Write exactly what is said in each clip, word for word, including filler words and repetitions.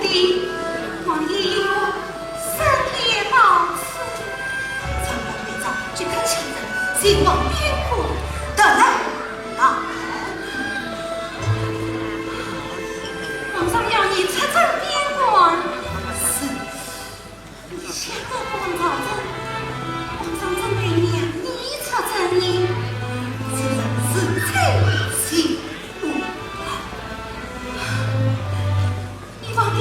王爷，我身也到此，承蒙皇上，即刻请人前往边关，得来道。皇上要你出征边关，是。你想得皇朝臣，皇上怎会让你出征呢？这人是罪行。 你忘掉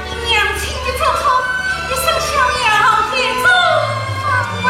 你娘亲的嘱托，一生效劳天中方位。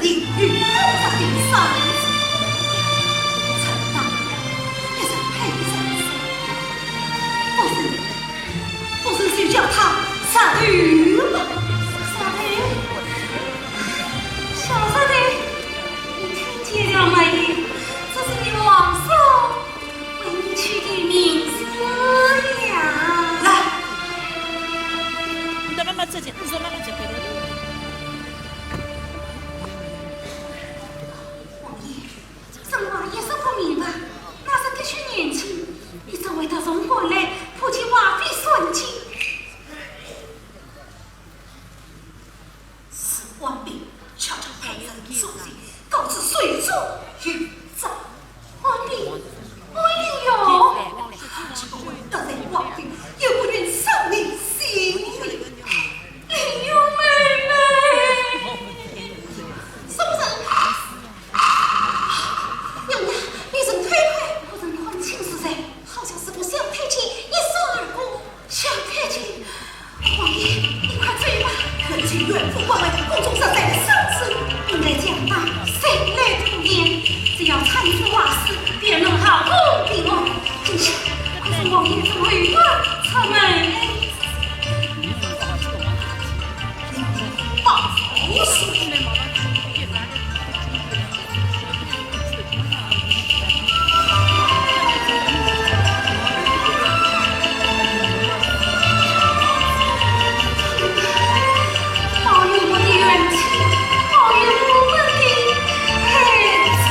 林允不值得赏赐，陈大人也是配上赏赐。夫人，夫人就叫他杀头吧。杀头？小杀头，你听见了没有？这是你们皇上为你取的名字呀。来，你的妈妈这件，你说妈妈这件。 王爷，这话也说不明白，那是的确年轻，你怎会得从官来，不及华妃算计？是王妃，恰恰配人所选，告知谁做谁做。 王爷，王爷哟！这个混蛋王妃，又不愿赏你性命。林允妹妹。什么人？哎呀，有人推开，夫人看清是谁，好像是个小太监，一扫而光。 小太监，王爷，你快走吧。远近远府关外，宫中实在的生死，你来讲吧，谁来拖延？只要参知华事，便能好好平安。今夜，快送王爷从后院出门。报仇。 保佑我的元气，保佑我们的孩子。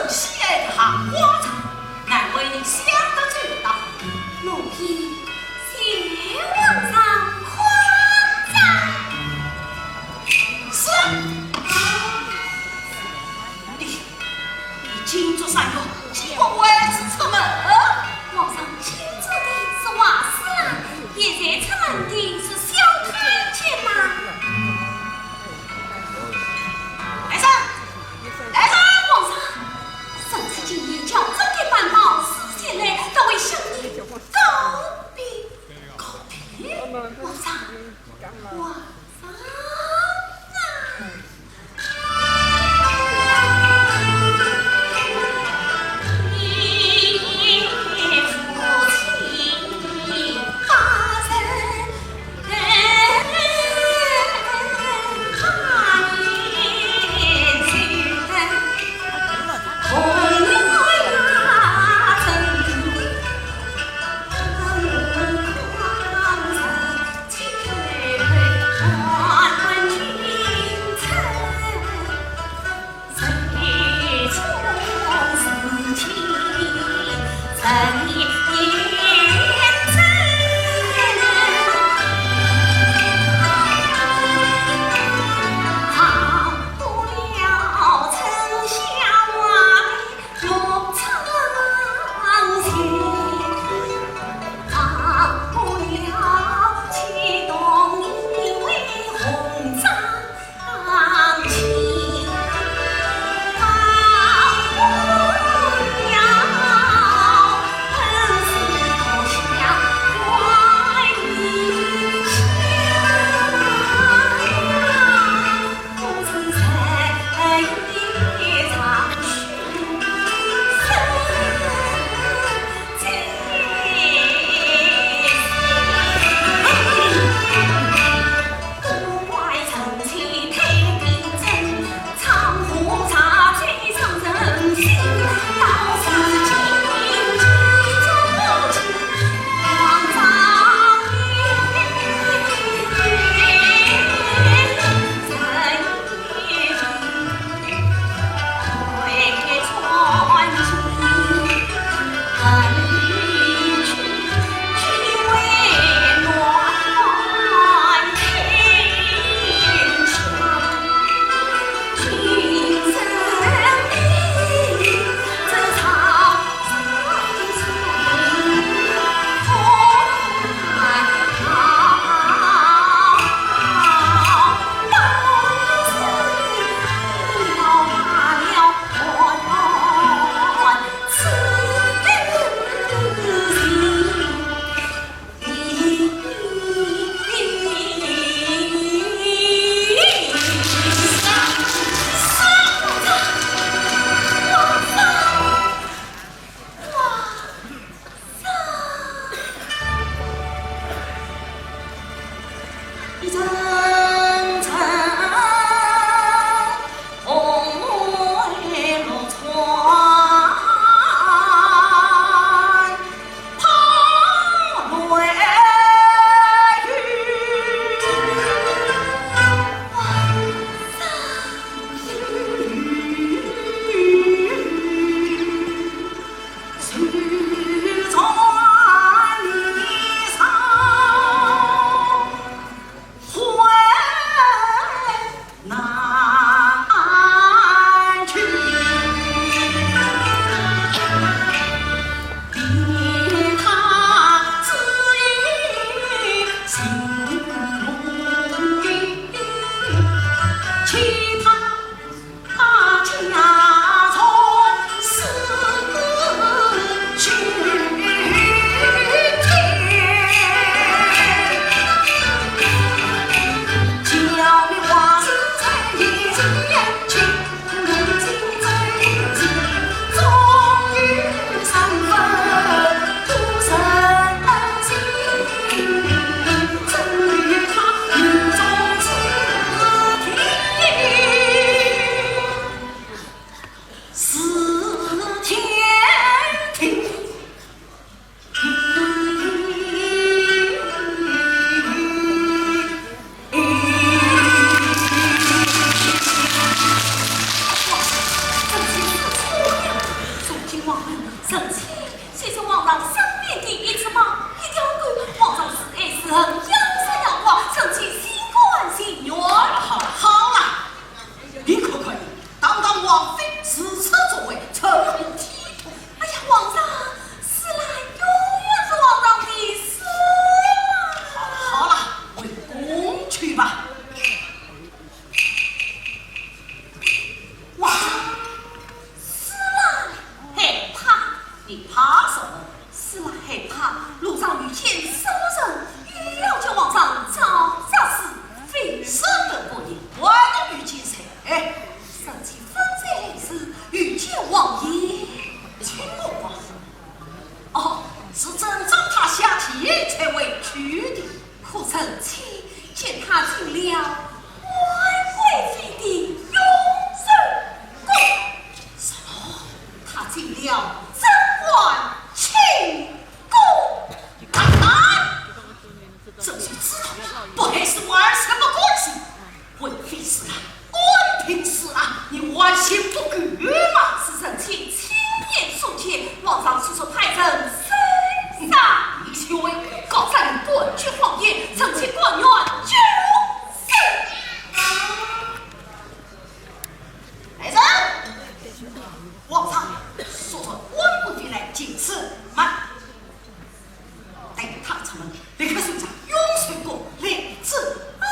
喜爱的含花茶，难为你想得周到。奴婢谢皇上夸赞。是。你，你今朝上月，岂不外出出门？皇上今朝的是外事啊，现在出门的是小太监呐。来人，来人！皇上，臣妾今夜校正的班报书前来，特为向你告别，告别。皇上，皇上啊！是啊，你还嫌不够吗？是臣妾亲眼所见，皇上速速派人搜查。你休为我高山断句谎言，臣妾甘愿就死。来人！皇上，速传官回来见此。慢。 待他出门，立刻搜查永寿宫来者。哎，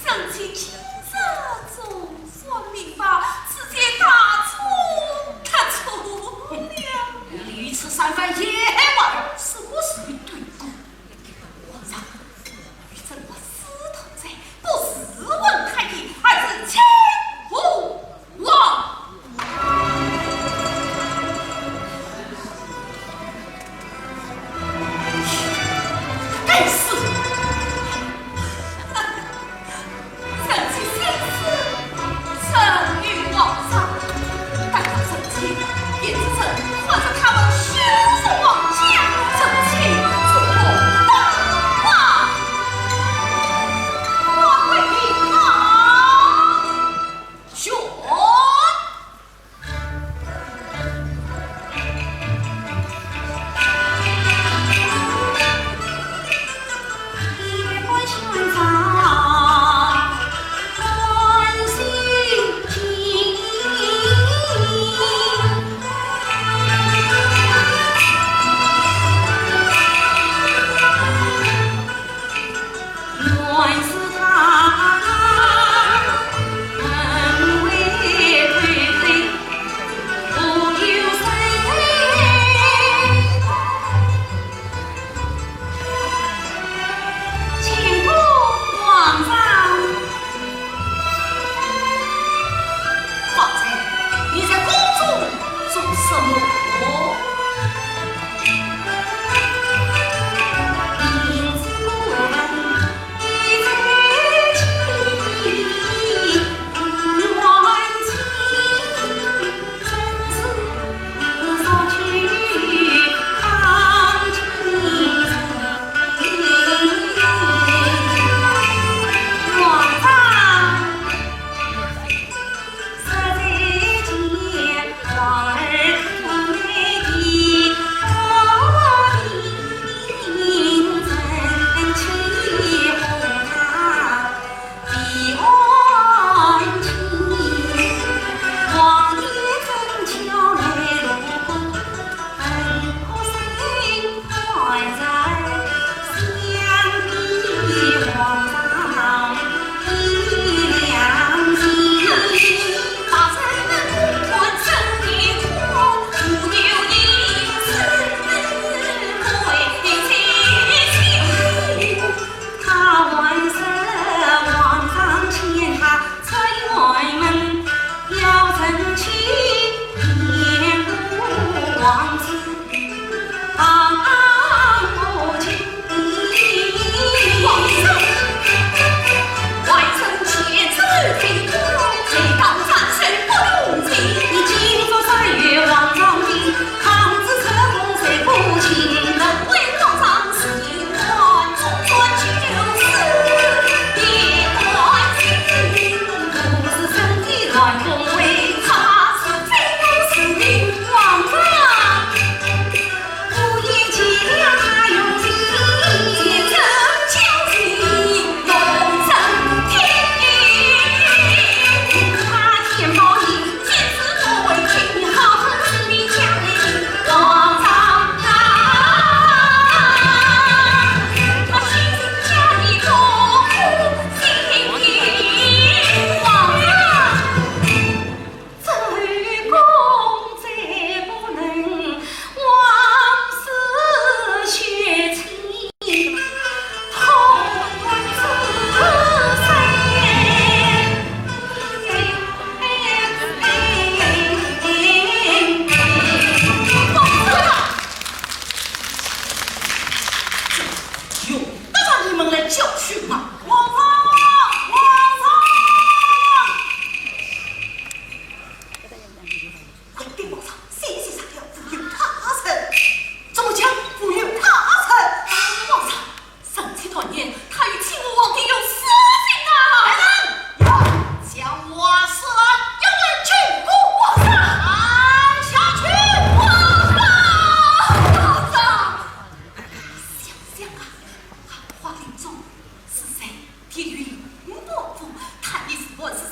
臣妾今日总算明白，此间大错特错了。你如此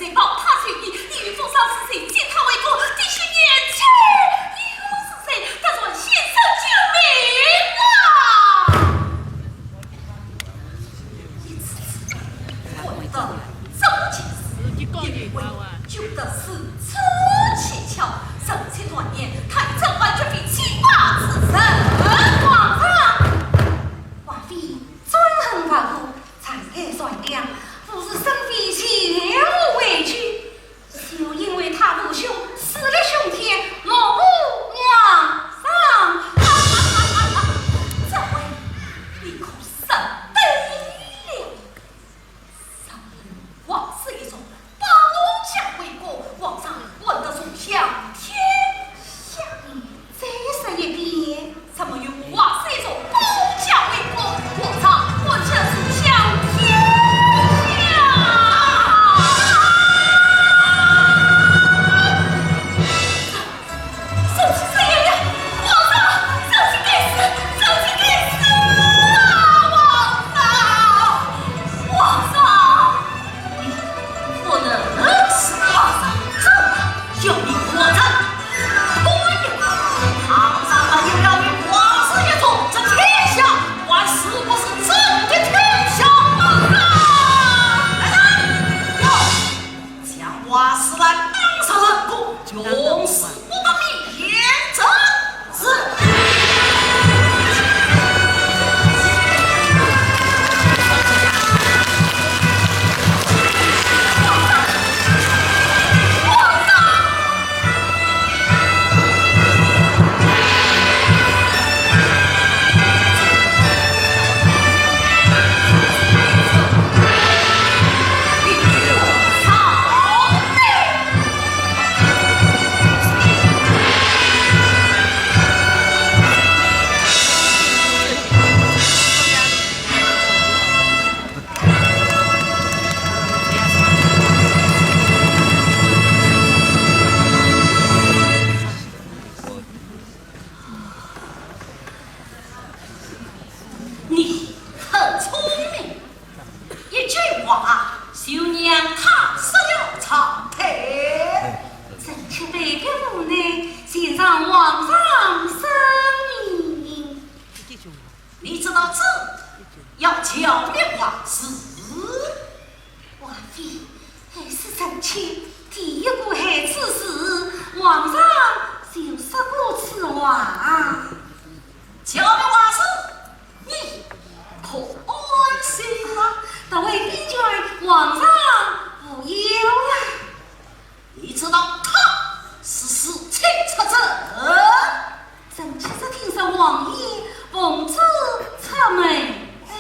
谁保他救你？你与风霜是谁？见他为国，滴血验亲，你又是谁？敢说先生救命啊！一次次回到这件事，因为救的是出蹊跷，人妻断念，他与甄嬛绝非清白之人。皇上，华妃专横跋扈，才干善良，不知身边前无畏惧，就因为他父兄势力熏天，落入皇上。这回你可认得了。 上面皇室一族保驾为国，皇上问得乳香添香。再说一遍。上面有皇室一族保驾为国，皇上问得乳香添香。上去这样呀，皇上，上去该死，上去该死啊！皇上，皇上，你不能死，皇上，这要你活着。可以，皇上，他又要你皇室一族，这天下还是不是朕的天下？皇上，来人，要 将瓦斯兰当杀人，从此不得面见。是。你很聪明，一句话就让他失了常态。臣妾被逼无奈，前上皇上圣明。你知道朕要剿灭皇室？ 华妃，害死臣妾第一个害子是皇上，就说过此话。剿灭皇室，你可安心了？特为边权皇上无忧呀。你知道他是谁请出朕？ 臣妾只听说王爷奉旨出门。哎。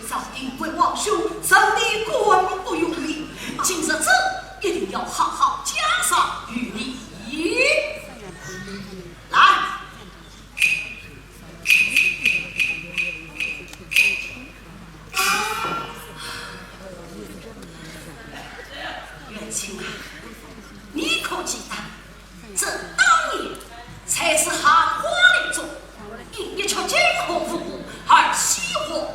早定为王兄成的官不容易，今日这一定要好好加赏于你。来，元清啊，你可记得，这当年才是含花令中，一一吃金河无，而西河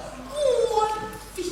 官非。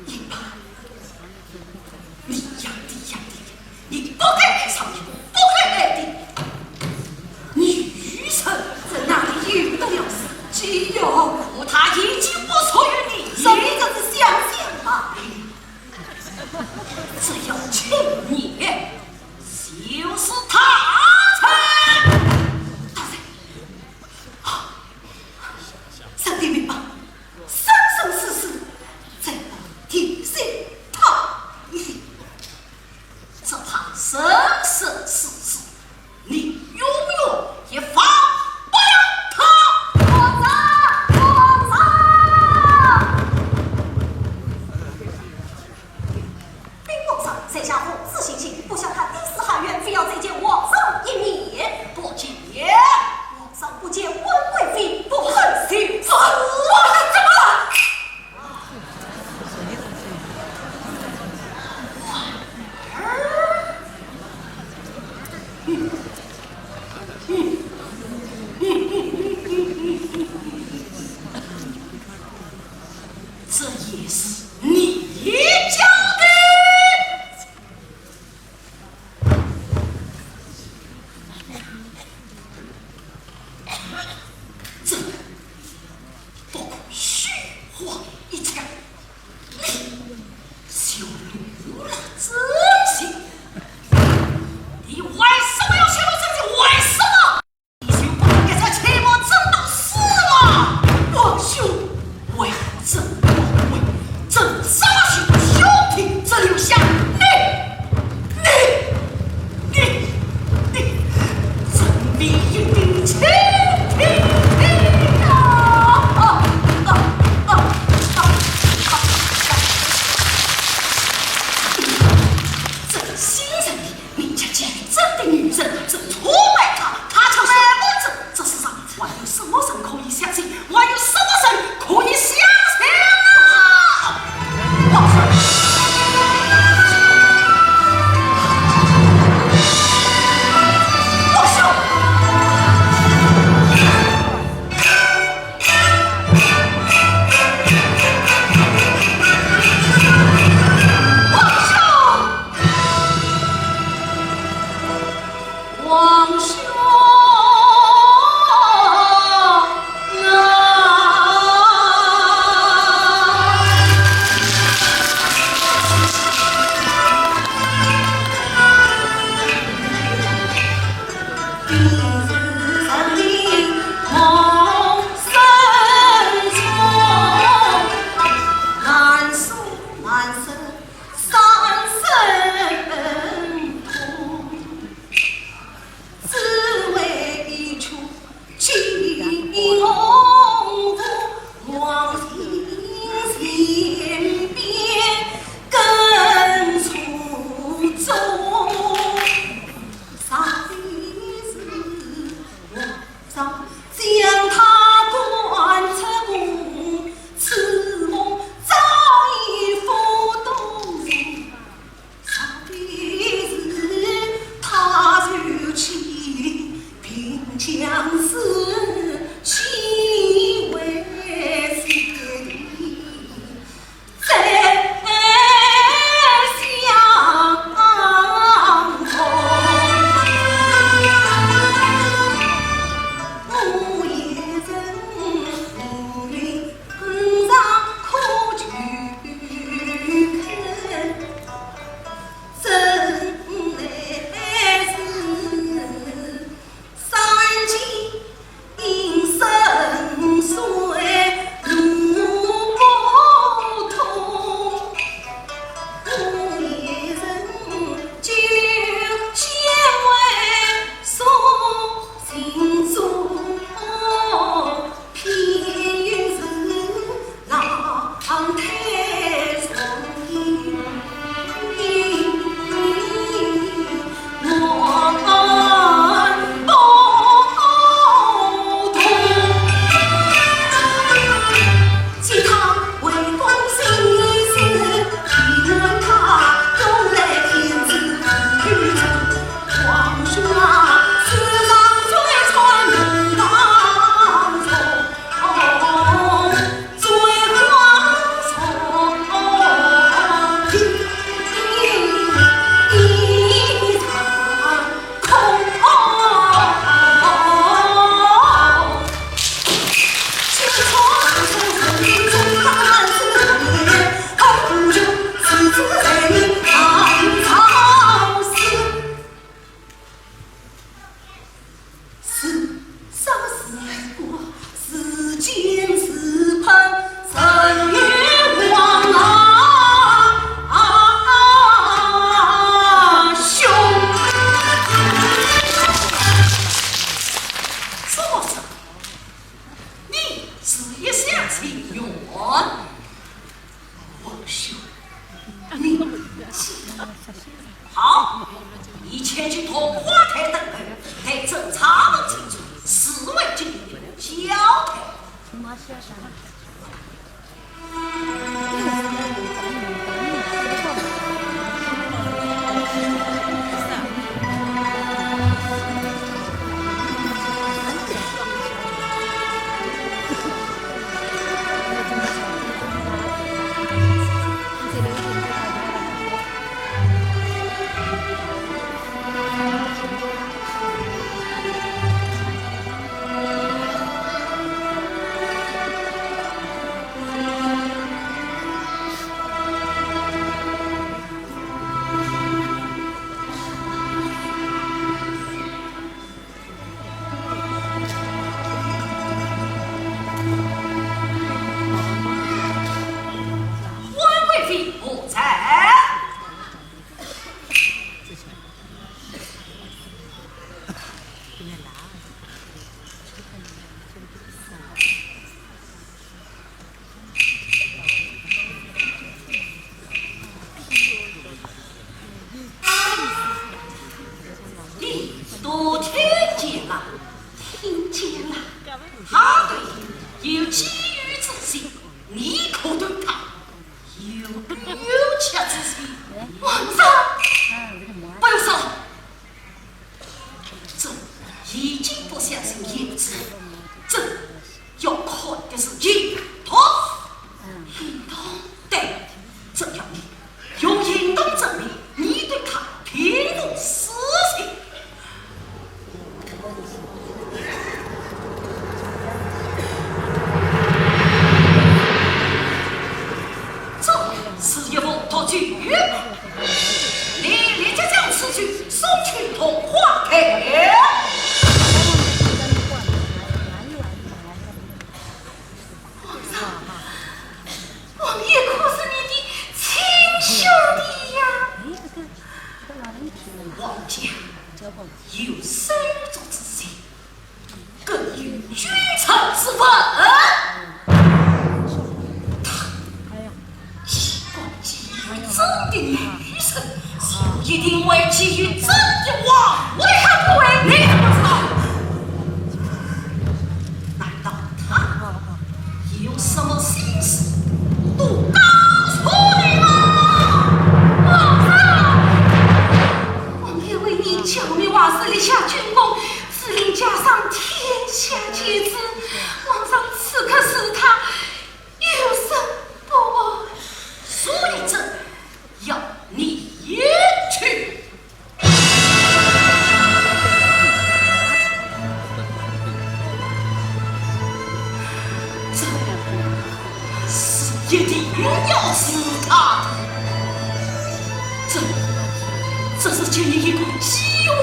你呀，你呀，你呀，你不该爱上，你不该爱的。女人在哪里有得了自己呀？可她已经不属于你。所以这是想想吧。只要七年，就是她了。大人，啊，上帝明白，生生世世，只能提醒她一声，只怕生生世世，你永远也放不了她。皇上，皇上！禀皇上，在下奉旨行刑，不想她抵死喊冤，非要再见皇上一面。不见。皇上不见，枉为妃不厚羞。啊，怎么了？ 这也是你教的？好，你前去桐花台等候，待朕查问清楚，自会进一步交代。你都听见了，听见了。他对你有觊觎之心，你可对他有冤屈之心？王上，不要说了，朕已经不相信胭脂，朕要看的是胭脂。胭脂，对，朕要你用行动证明你对她平复私情。这是一幅毒酒。 你立即将此酒送去桐花台。王上，王爷可是你的亲兄弟呀。王家有手足之情， 更有君臣之分。她既然既有朕的女人，就一定会觊觎朕的皇位。她不会。你怎么知道？难道她有什么心事都告诉你吗？皇上，王爷为你剿灭瓦氏，立下军功， 指令家上天下皆知，皇上此刻视她，有身不好。所以朕要你去。朕是一定要治她的。朕，这是给你一个机会。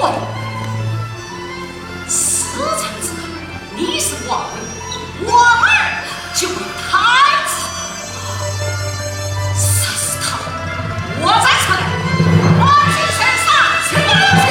事成之后，你是皇后，皇儿就为太子。杀死她，活着出来，我去斩杀，谁不能去？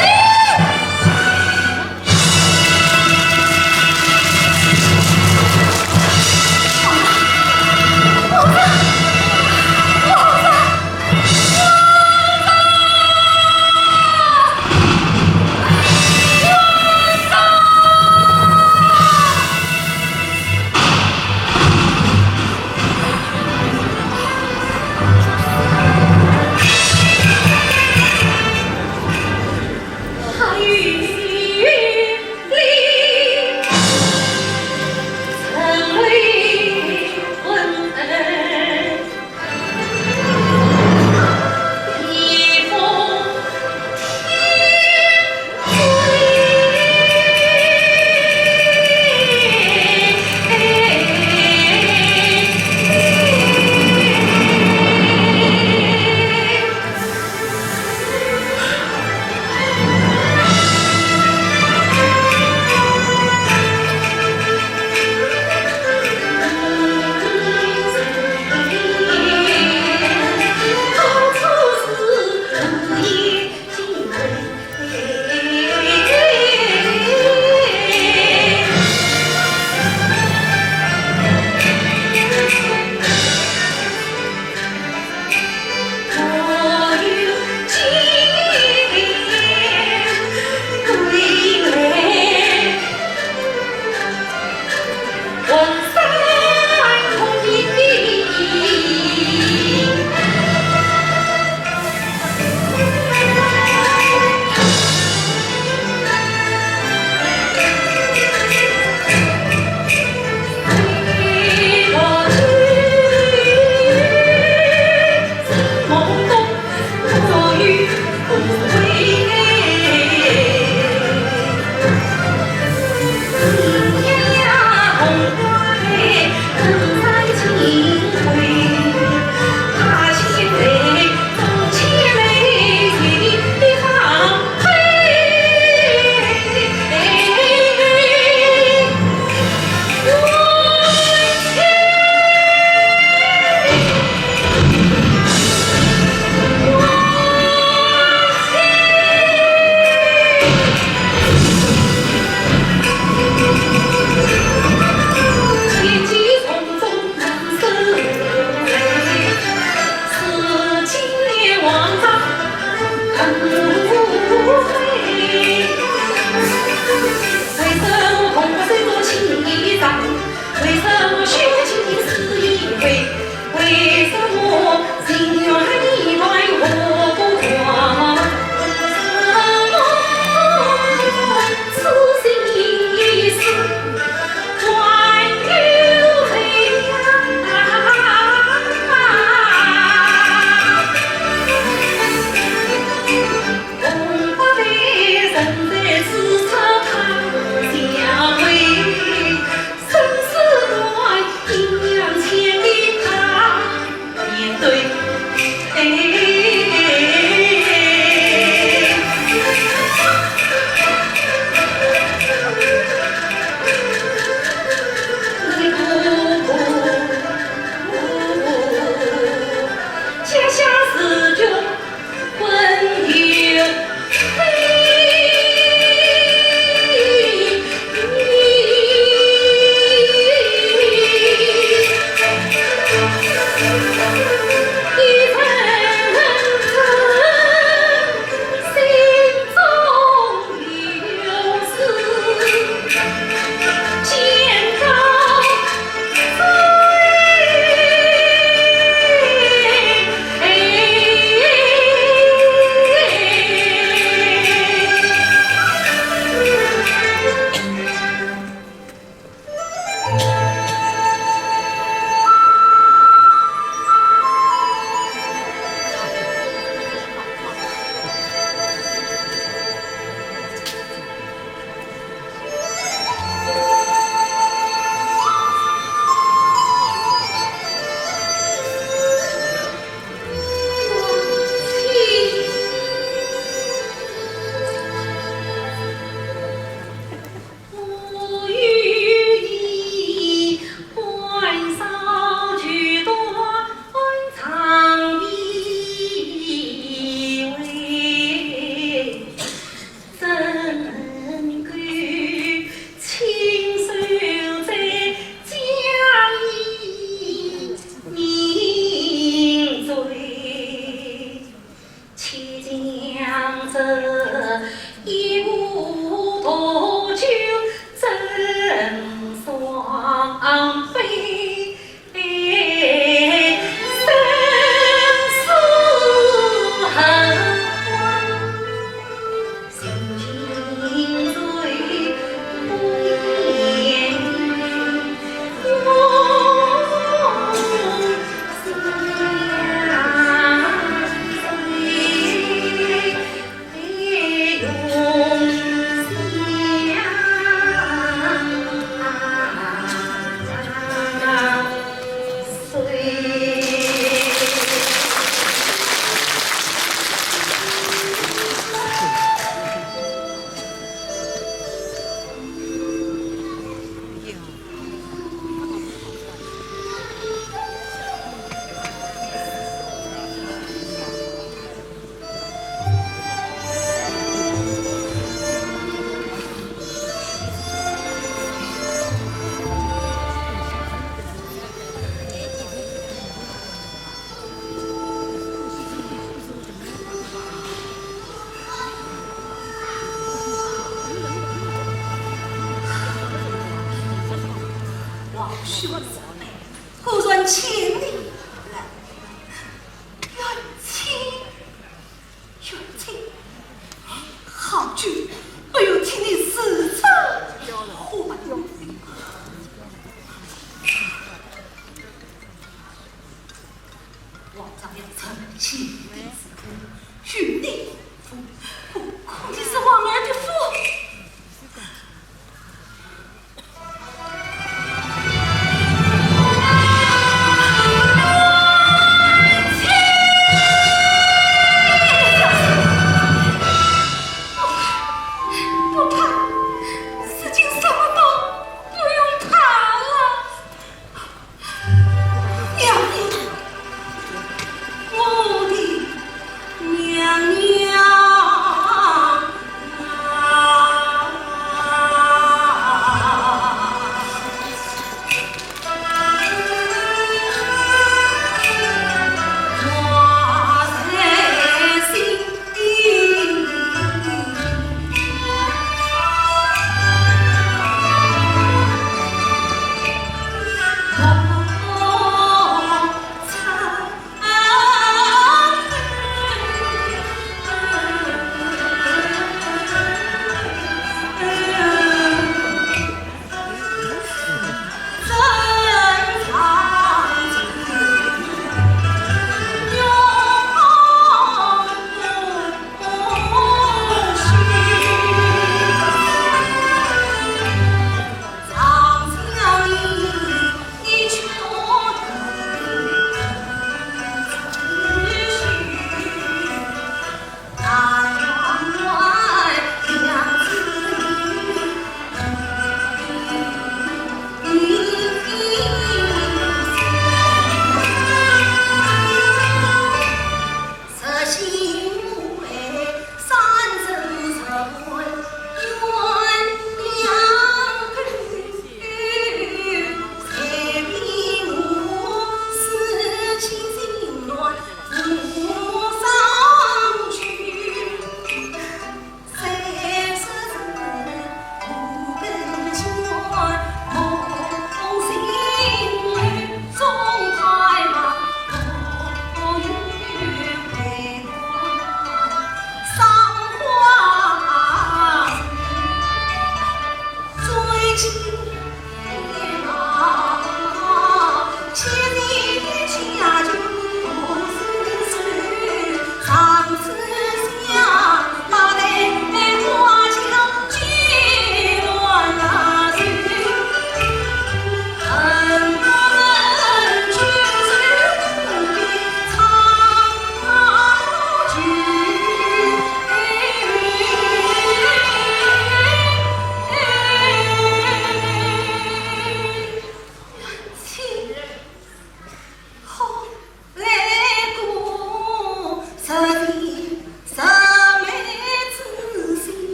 君子美，果然千里来。远亲，远亲，好久没有听你如此欢呼。王丈要成亲的时刻，与你夫妇，可以是王儿的福。不怕，如今什么都不用怕了。 娘娘，我的娘娘啊！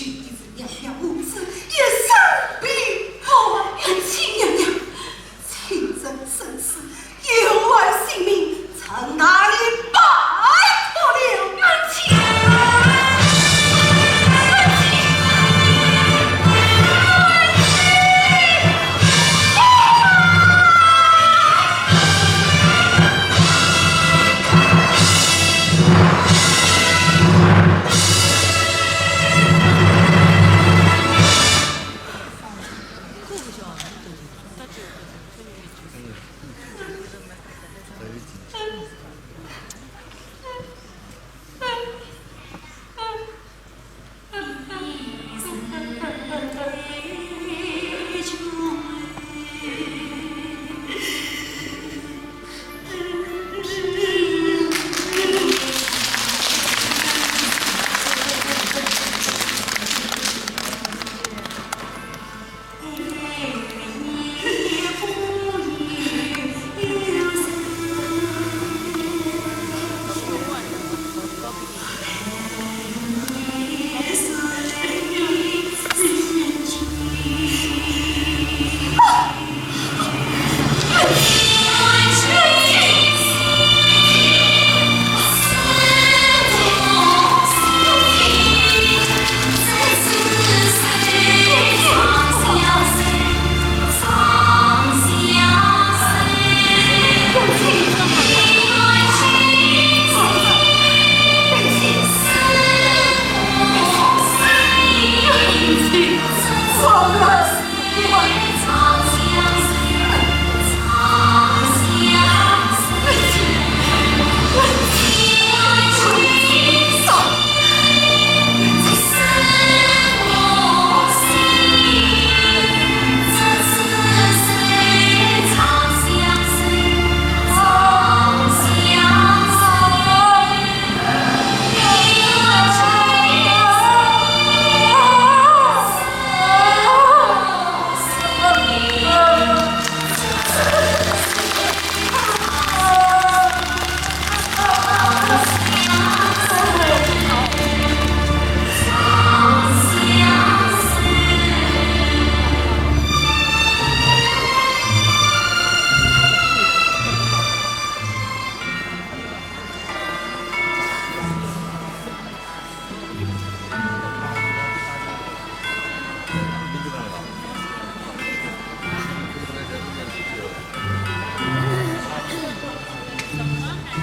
你是娘娘母子，一生必报。娘亲，娘娘，亲人生死，有碍性命，臣哪里摆脱了？娘亲，娘亲，娘亲。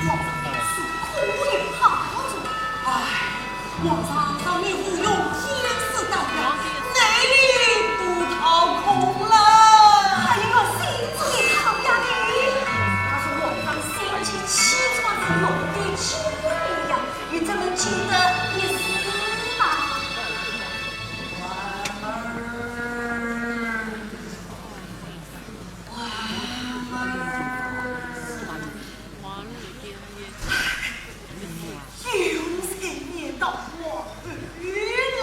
皇上是可怜他呀。哎，皇上让你无用天子弹药，内力都掏空了。还有我心中的抗压力，那是皇上心急气喘时用的救命药，你怎能救得一时呢？ 有才念到皇后了。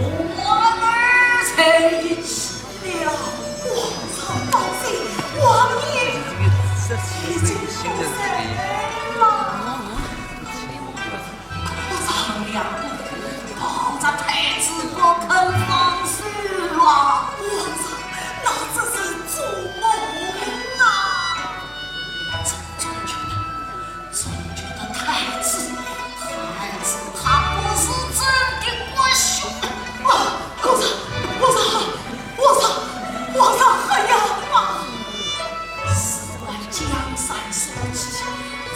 我儿在一起了。皇上放心，王爷已经不在了。我丈量不过，抱着太子不肯放手啊！皇上，那这是做梦啊！这种觉得 总觉得太子，太子他不是真的国兄。啊，皇上，皇上，皇上，皇上，哎呀妈！事关江山社稷，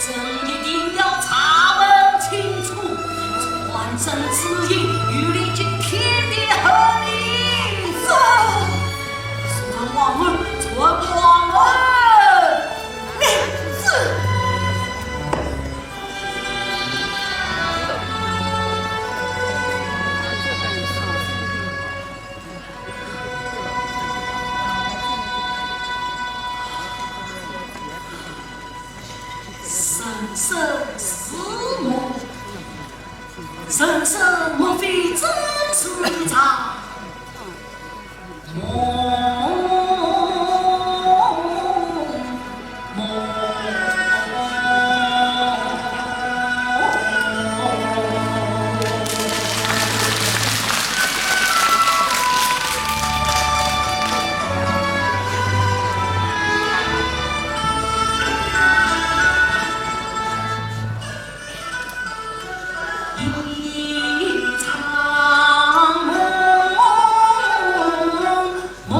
朕一定要查问清楚，传朕旨意，与你去天地合命。这，传皇儿，传皇儿。 人生似梦，人生莫非真是一场 一场梦，梦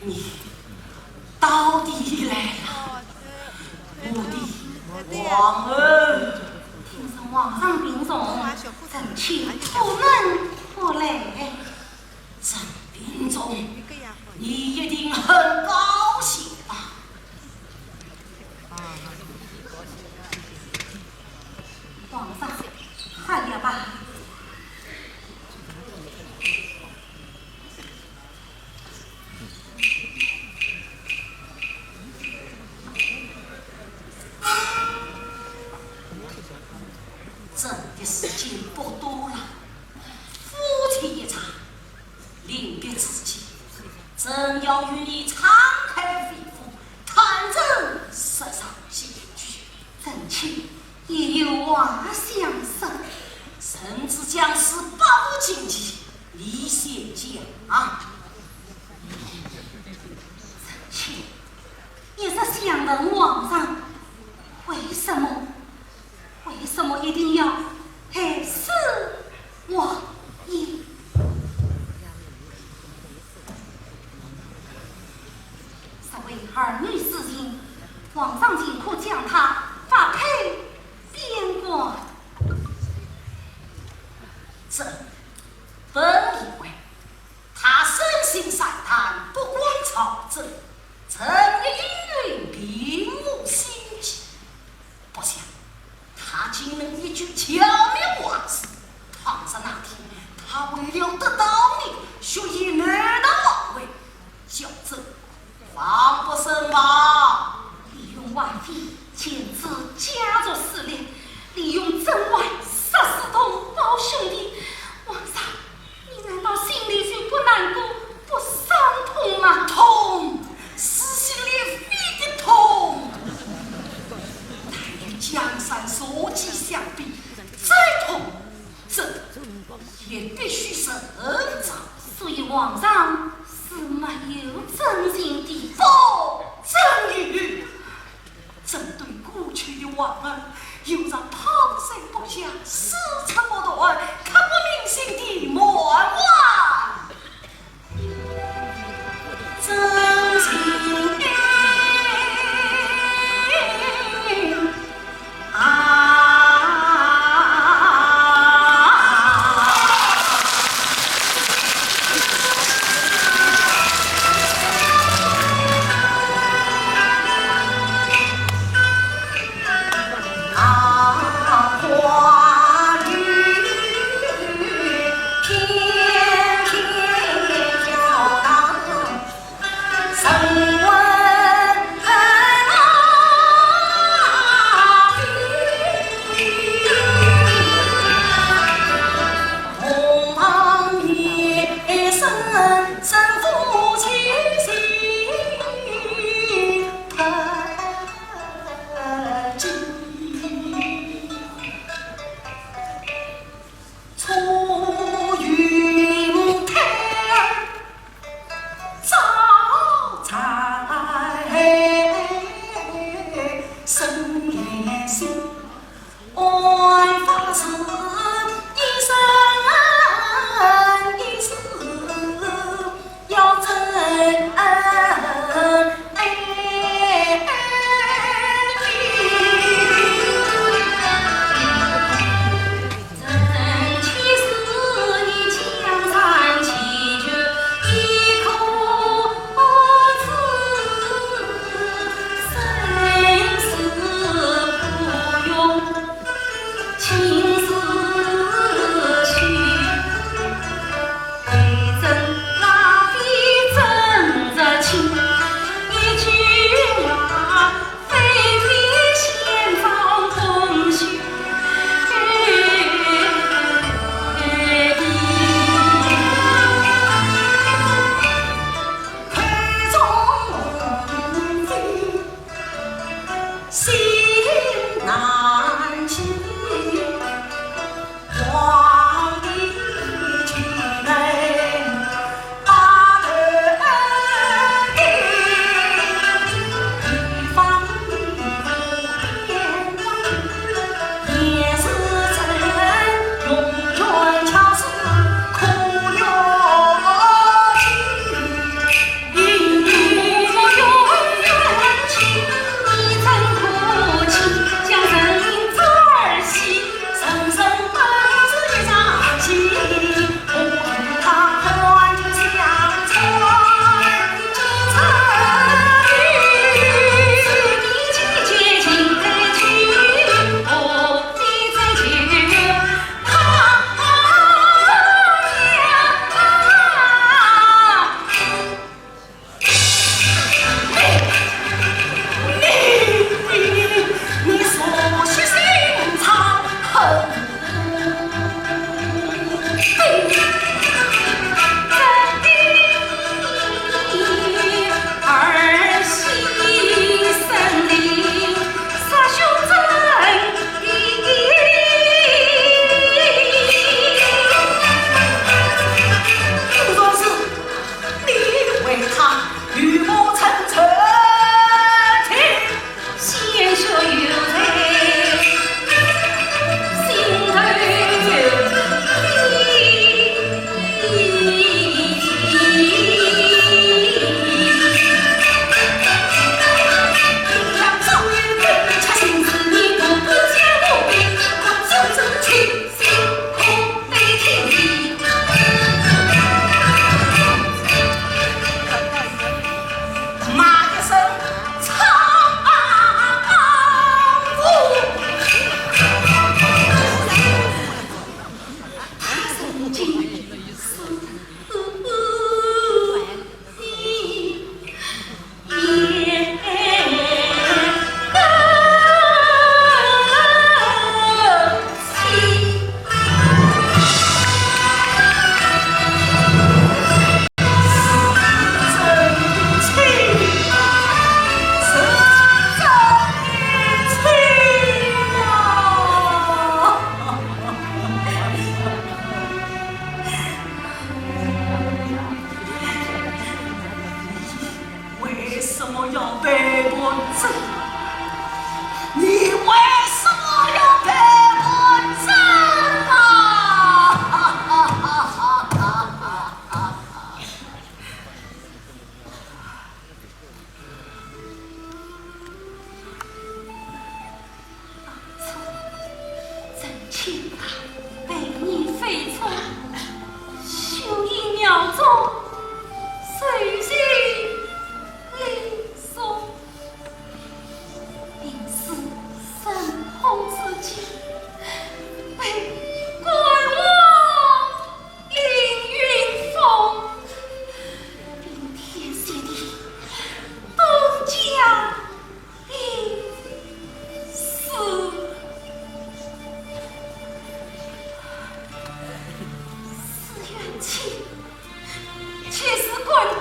你到底来了，我的皇后。听说皇上病重，臣妾不能不来。朕病重，你一定很高兴吧？ 皇上，喝药吧。朕的时间不多了，夫妻一场， 临别之际，朕要与你敞开肺腑，坦诚说上几句。臣妾也有话想说。臣子将死，百无禁忌，你先讲啊。臣妾一直想问皇上，为什么 为什么一定要害死王爷？所谓儿女私情，皇上岂可将他发配边关？朕本以为他生性善良，不管朝政，朕的应允并无心计。 不想他竟能一句巧妙话事。倘若那天他为了得到你，血洗南唐王位，叫朕防不胜防。利用华妃牵制家族势力，利用甄嬛杀死同胞兄弟，皇上，你难道心里就不难过、不伤痛吗？痛，撕心裂肺的痛。但与江山社稷相比，再痛，朕也必须承受。所以皇上是没有真情的。不，朕有。 朕对过去的患难，犹如抛山拔石、死纏烂打、刻骨铭心的梦幻。真情的啊。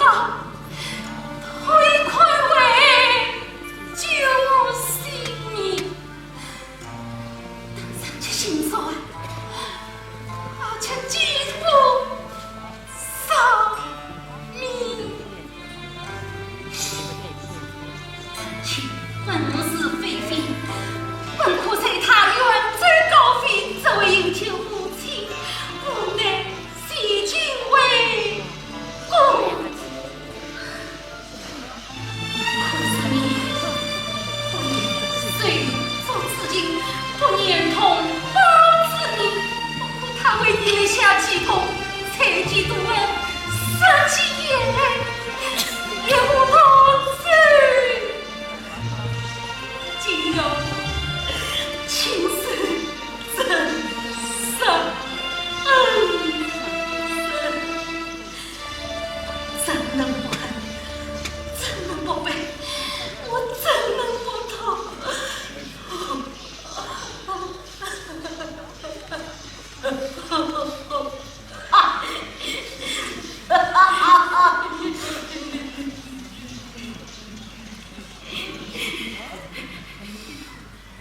啊，退开位，救我性命。等上去寻找啊，而且几乎 丧命。请问是非非，本可随他远走高飞，只为营救母亲，无奈西京为公。可是你不念水足之情，不念同胞之命，不顾他为你立下奇功， 采集毒丸，杀其眼泪，也无同罪。今有亲手镇杀恩人，怎能不恨？怎能不悲？我怎能不痛？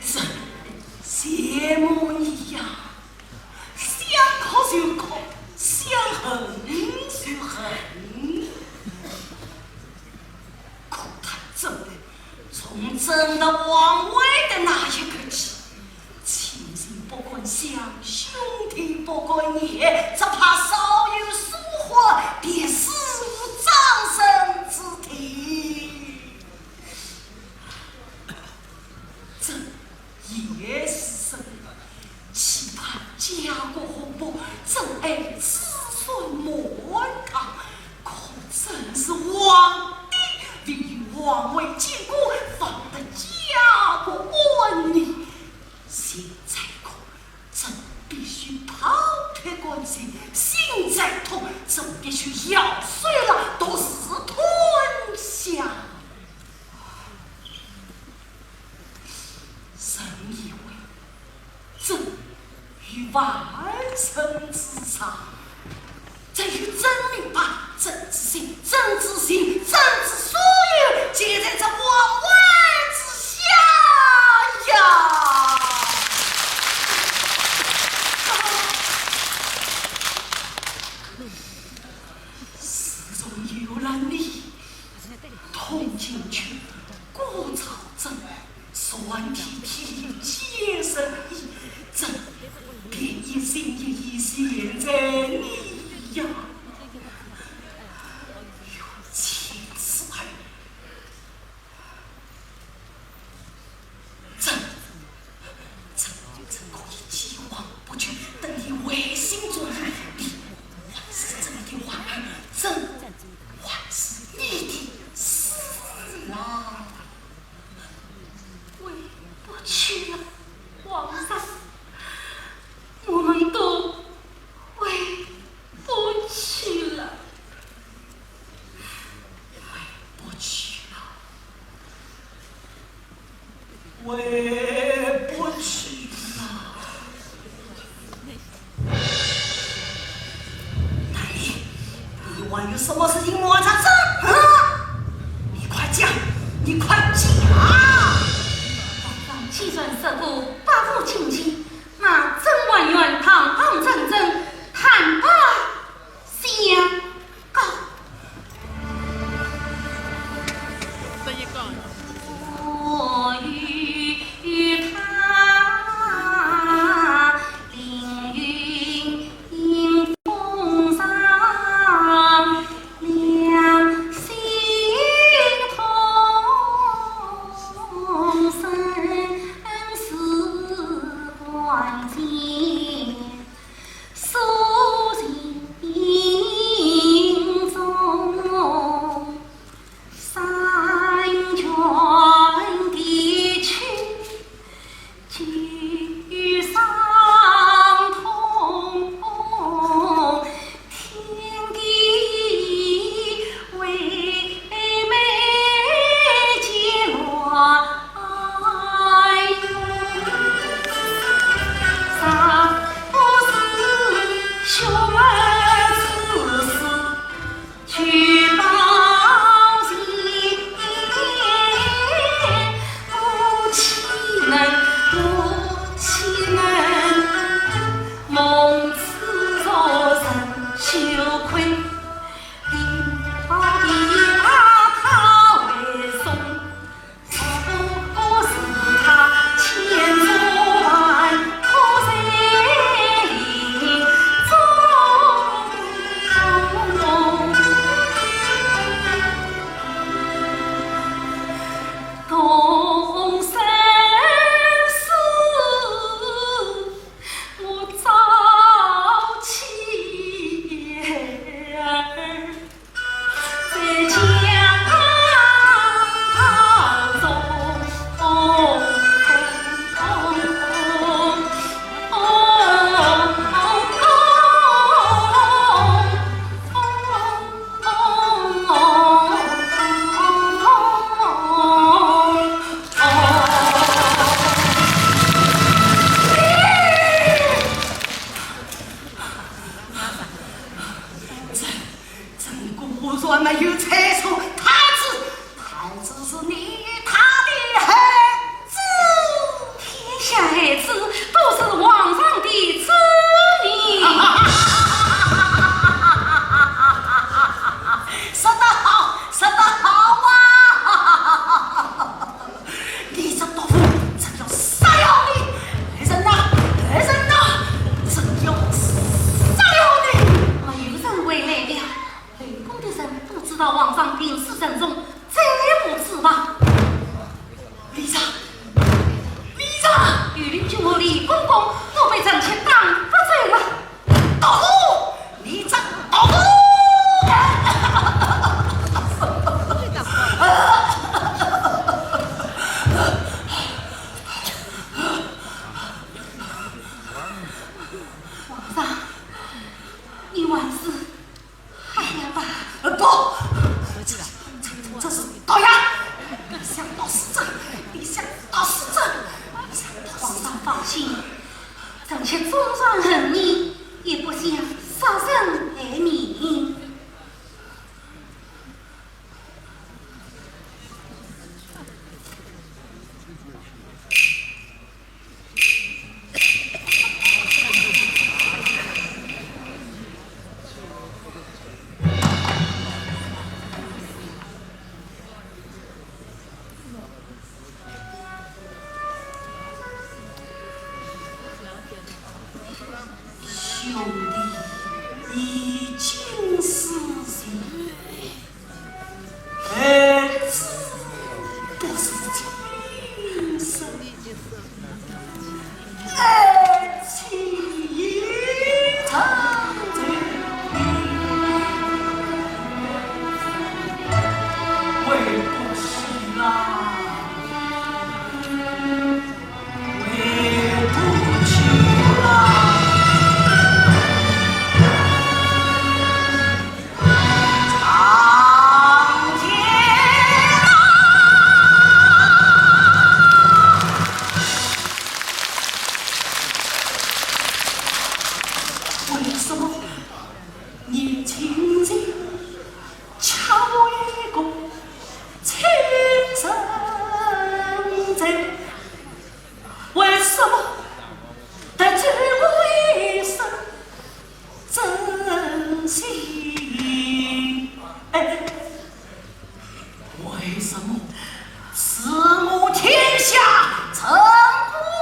是，谢幕你呀，想哭就哭，想恨就恨。可叹真的，从朕的皇位的那一刻起， 亲情不敢想，兄弟不敢言，只怕稍有疏忽，便死无葬身之地。朕也是人，岂怕家国和睦，朕爱子孙满堂，可朕是皇帝，唯有皇位建国，方得家国安宁。 现在可，朕必须抛脱官职，心再痛，朕必须咬碎了毒誓吞下。朕以为，朕于万乘之上， 朕与朕明白，朕之心，朕之情，朕之所有，皆在这皇位之下呀！自从有了你，同情却过朝政， 全体体皆仁义，朕便一心一意选在你呀。有其次儿，朕，朕，朕可以既往不咎，等你回心转意，你还是朕的皇儿，朕还是你的四郎。 回不去了，皇上，我们都回不去了，回不去了，回不去了。 大爷，你还有什么事情瞒着朕？啊？你快讲，你快讲！皇上既然说过百无禁忌，那甄嬛愿堂堂正正坦白相告。我若没有猜错，太子，太子是你他的孩子。天下孩子都是皇上的子民。说得好，说得好啊！你这毒妇，真要杀了你！来人呐，来人呐，真要杀了你！没有人会来的。 后宫的人不知道皇上病势沉重，再无指望。李丈，李丈，御林军和李公公都被臣妾打发走了。毒妇，你这毒妇！皇上，你还是 哎呀吧，呃，不，这，这，这是毒药！你想毒死朕，你想毒死朕，你想毒死朕！皇上放心，臣妾纵然恨你，也不想杀人害命。 兄弟，你竟是谁？ 儿子不是亲生，儿妻已成罪，为不起啦。 为不起啦。苍天啊！为什么年轻人 欠我一个亲生子，为什么得罪我一声真心？哎，为什么赐我天下陈国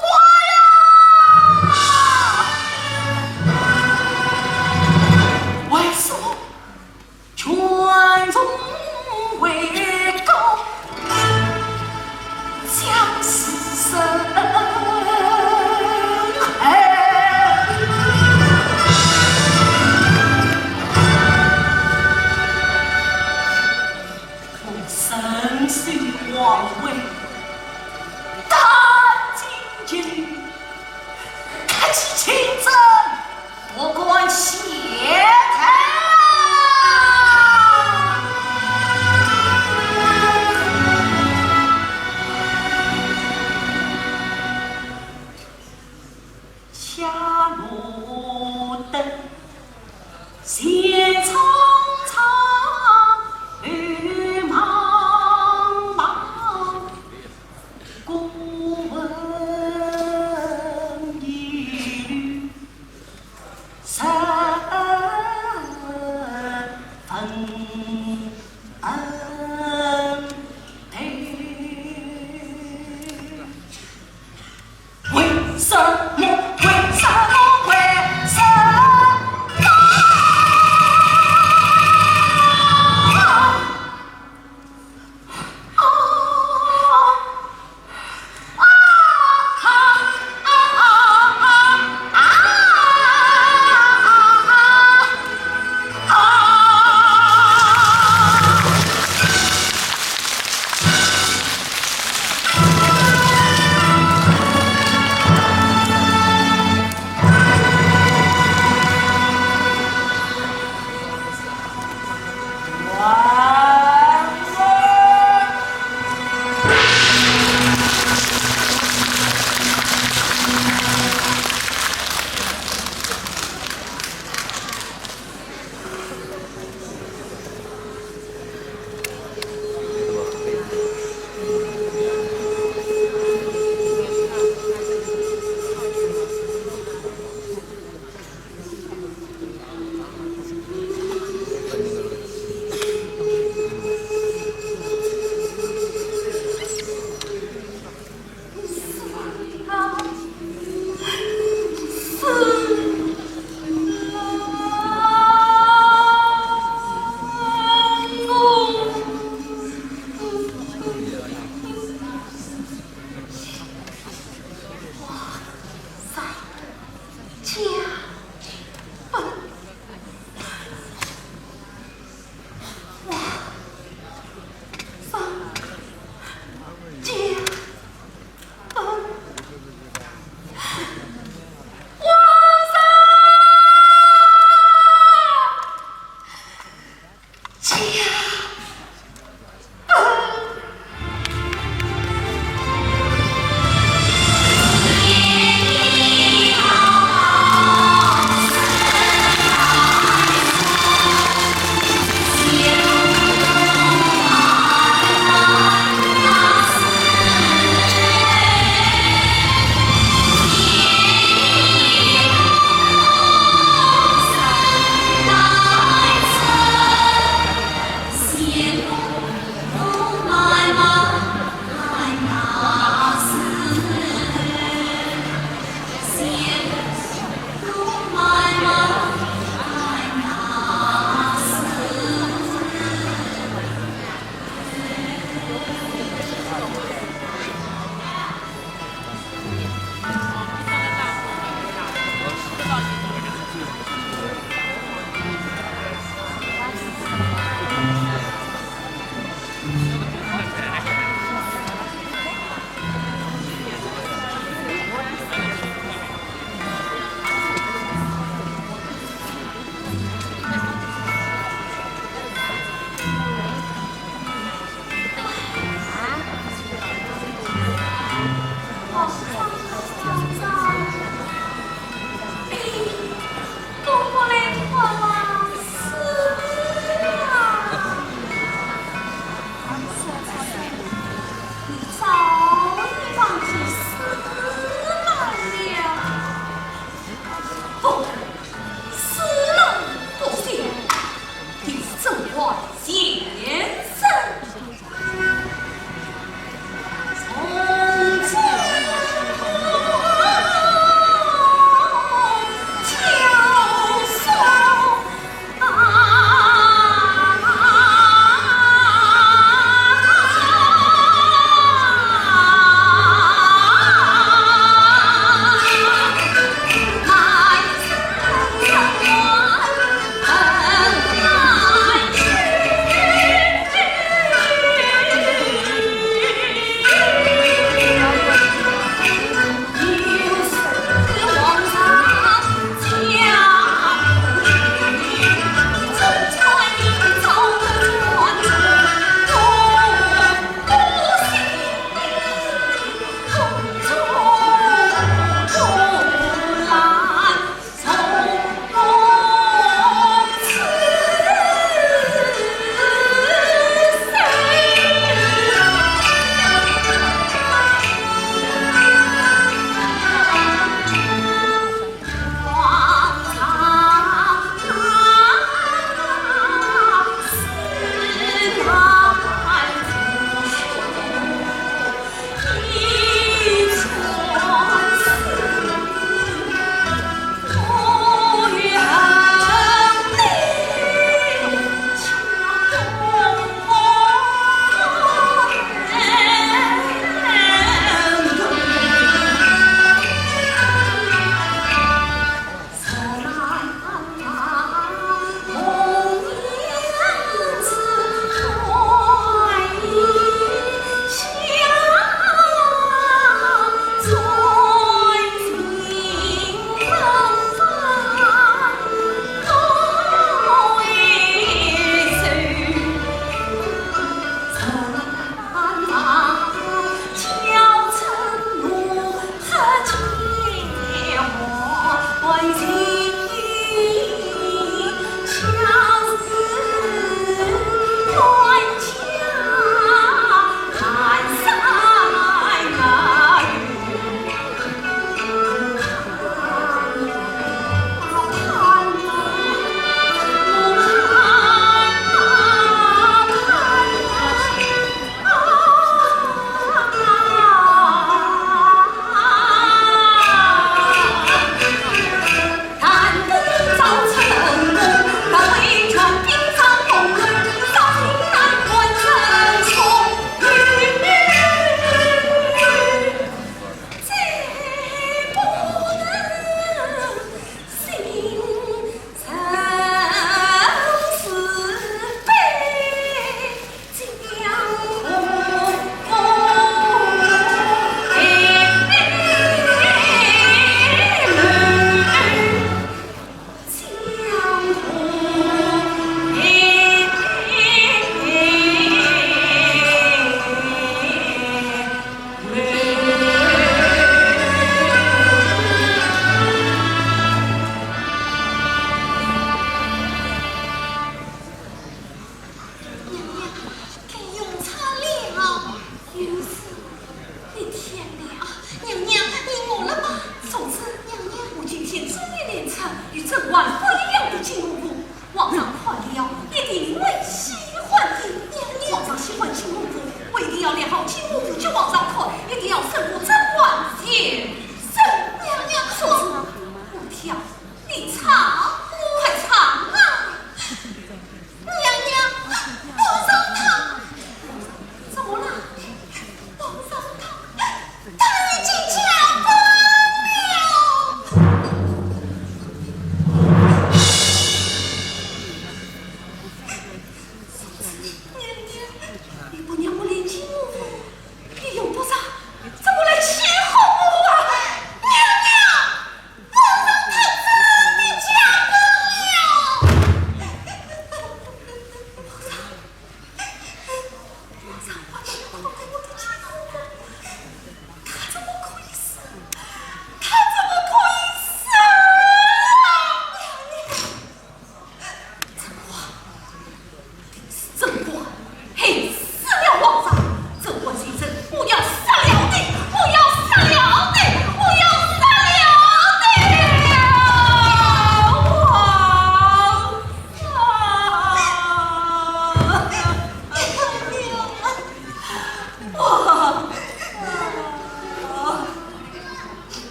公呀？为什么 权重位高，将士深爱。我身受皇威，胆尽皆流，客气请罪。 不敢谢罪啊！下落得前苍苍，后茫茫。 孤坟一绿，十分对。为什么？为什么？为什么？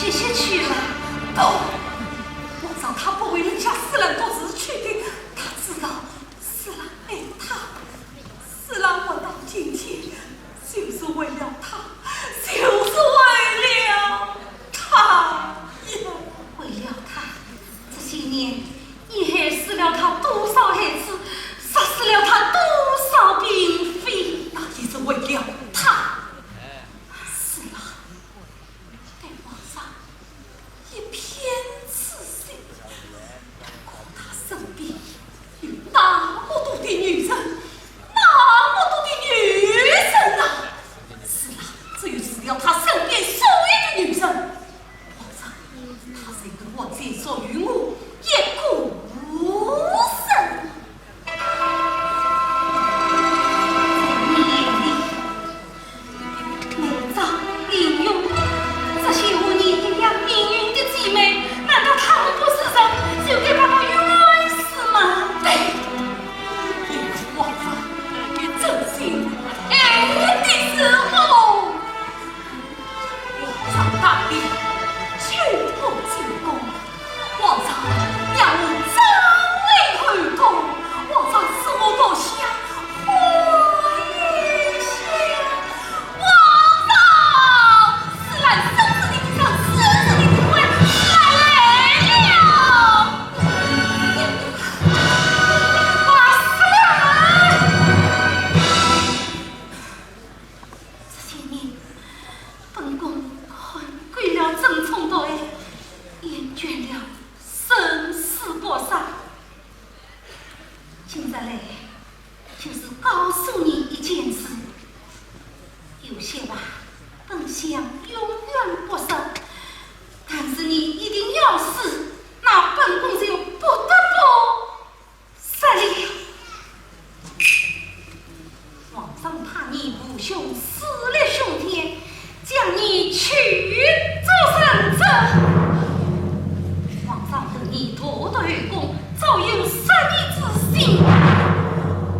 歇歇去了。不，皇上他不为人家思兰独自去的，他知道思兰爱他，思兰活到今天，就是为了他，就是为了他呀。为了他，这些年你害死了他多少孩子，杀死了他多少嫔妃，那也是为了他。思兰 对皇上一片痴心，可他身边有那么多的女人，那么多的女人啊！是啊，只有除掉他身边所有的女人，皇上，他才能完全属于我一个人。 在你眼里，梅妃、林宥，这些和你一样命运的姐妹，难道她们不是人，就该把她冤死吗？对，因为皇上真心爱的是我。 皇上大礼，请我进宫。皇上让我张望后宫，皇上赐我个香，花香。皇上，思兰生死的一生，死死的机会，思兰来了。啊，思兰！ 这些年，本宫看够了争宠夺爱，厌倦了生死搏杀。今日来，就是告诉你一件事。有些话，本想永远不说，但是你一定要死，那本宫就不得不 杀了。皇上怕你父兄势力熏天，将你驱逐三族。皇上恨你独夺后宫，早有杀你之心。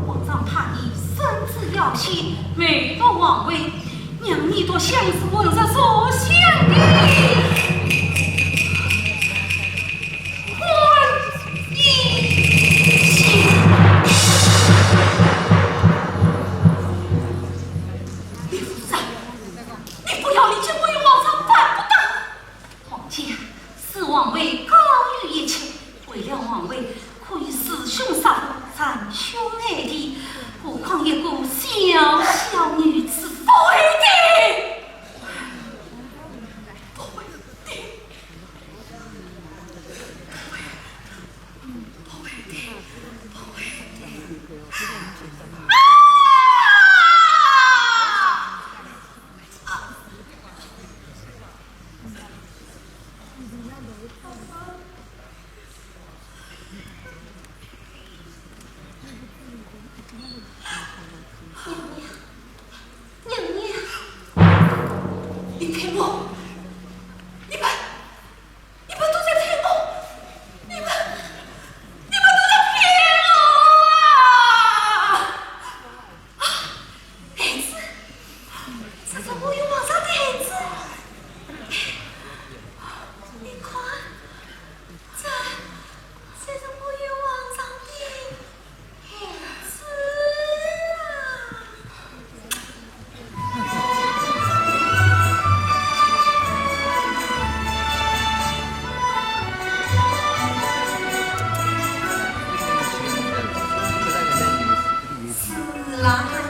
皇上怕你身子要险，谋夺皇位， 让你独享是混日所享的欢喜。李夫人，你不要理解，我与皇上办不到。 皇家，是皇位高于一切，为了皇位，可以弑兄杀父，残兄害弟，何况一个小小女子？不会的，不会的，不会的，不会的。啊！ 娘娘，娘娘，林太后，你们，你们都在骗我，你们，你们都在骗我啊！ 啊，孩子，这是我与皇上的孩子。你看，这，这是我与皇上的孩子啊。是啦。